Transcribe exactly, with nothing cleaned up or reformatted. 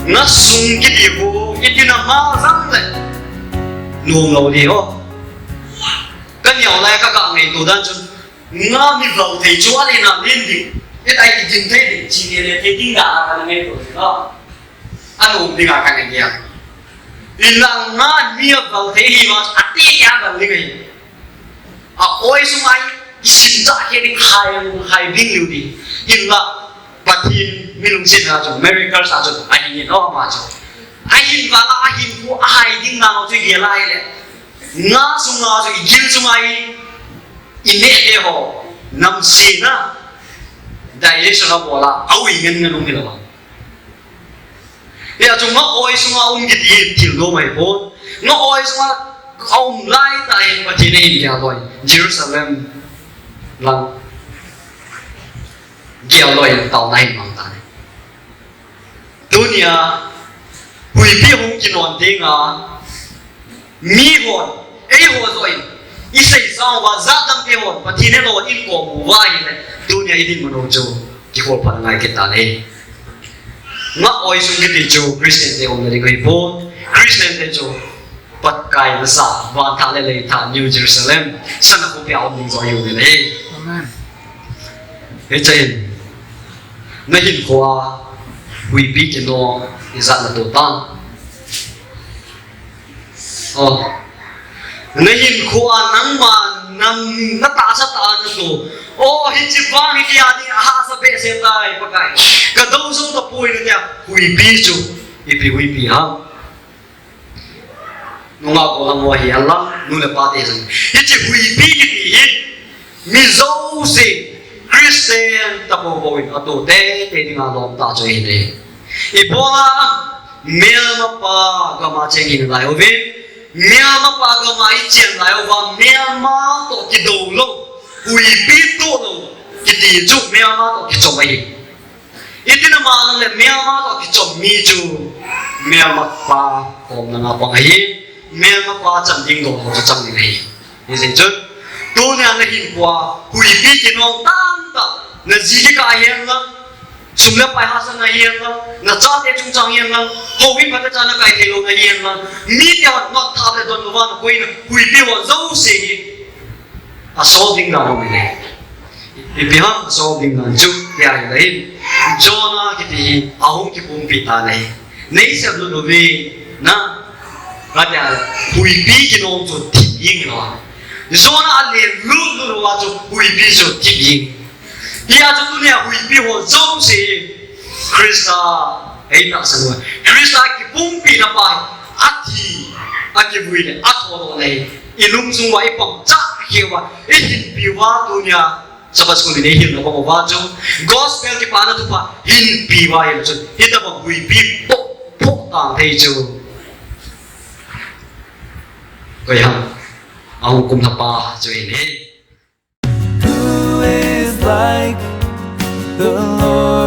Nga sung kiti khu, iti na ma jang le. Lung lo di ho. Ka neo lai ka ka ngaito dan chu. Nga mi val thei chu a le na nin di. Ita i din thei di, chi le le thei ding da ka ngaito di ho. A lung di ka ka ngai ya. Ila nga mi a val thei hi ma, a ti ya val di ngai. A oi sung ai, i sim cha ke ding hai, hai ding liu di. Ila, Pathen mi lungset a chu, miracles a chu, a hin in o ma chu. A hin va, a hin khu, a hai ding na chu gel a le. Nga sung a chu, i gil sung a i, i ne e ho, nam si na. Direction a bola, a ui ngen ngen um hi la. Hia chu nga oi sunga um kiti hi thil lo mai pon. Nga oi sunga a um lai ta hin Pathen in gel loi. Jerusalem lang gel loi tao na hin mang ta ni. Tunia huipi hung kinon dinga Mi hon, ei ho joh in, i sei sang uva, jat dang te hon, Pathen in lon in kom uva ahile, tunia i dinmun u chu, kikhol phat ngai kit ta le. Nga oi sung kiti chu, Christian te umna ding ahi pon, Christian te chu, Pakai masa, van thah le lei thah, New Jerusalem, sana khopi a um ding joh ahi u le. Amen. Hiche in, na hinkhoa, huipi kino, ijat na to tan. Oh. Na hinkhoa nangma, nang, na tahsa tah a na to. Oh, hiche vang hi kei a ding a hahsa behseh tai, Pakai. Ka dou jou tapoi na tia, huipi chu, ipi huipi ham. Nungah gollhang ho hi alang, nu le pa te jong. Hiche huipi kiti hi, mi jouse, Christian tapoupou in, atoh teitei dinga lom tah chu ahi. Ibola, Myanmar pa gam a cheng in lai uvin, Myanmar pa gam a i chen lai uva, Myanmar toh kidou lou, huipi toh lou, kiti chu Myanmar toh kichom ahi. Itin ama lang le Myanmar toh kichom mi chu Myanmar pa kom langa pang ahi, Myanmar pa chan ding dou ho chu chang ding ahi. Hijeh chun, tunia na hinkhoa huipi kinong tamtah, na ji kikah hihen lang, sum le pai hahsatna hihen lang, na chate chungchang hihen lang, houin phatechan na kai thei louna hihen lang, mite hon ngap thap le don louva na koina huipi ho jouse hi. Asol ding dan um ahi. Ipi ham asol ding dan chu, tia ahile hin. Jonah kiti hi, ahung kipumpi tan ahi. Nei sep lut uve, na. Katia, huipi kinong chu thip jeng lou. Jonah ale lut lut uva chu huipi chu thip jeng. Hia chu tunia huipi ho jouse hi. Christa, ei tahsan uva. Christa kipumpina pa hi, athi, akivui le, athodoh le, i lungsung uva, i pang chah kheh uva, i hinpi uva tunia, Sabbath school in ei hilna bang uva chu, gospel kipana thupha, hinpi uva hile chun, hitobang huipi poh, poh tang thei chu. Koi ham, ahung kumna pa chu hile. Who is like the Lord?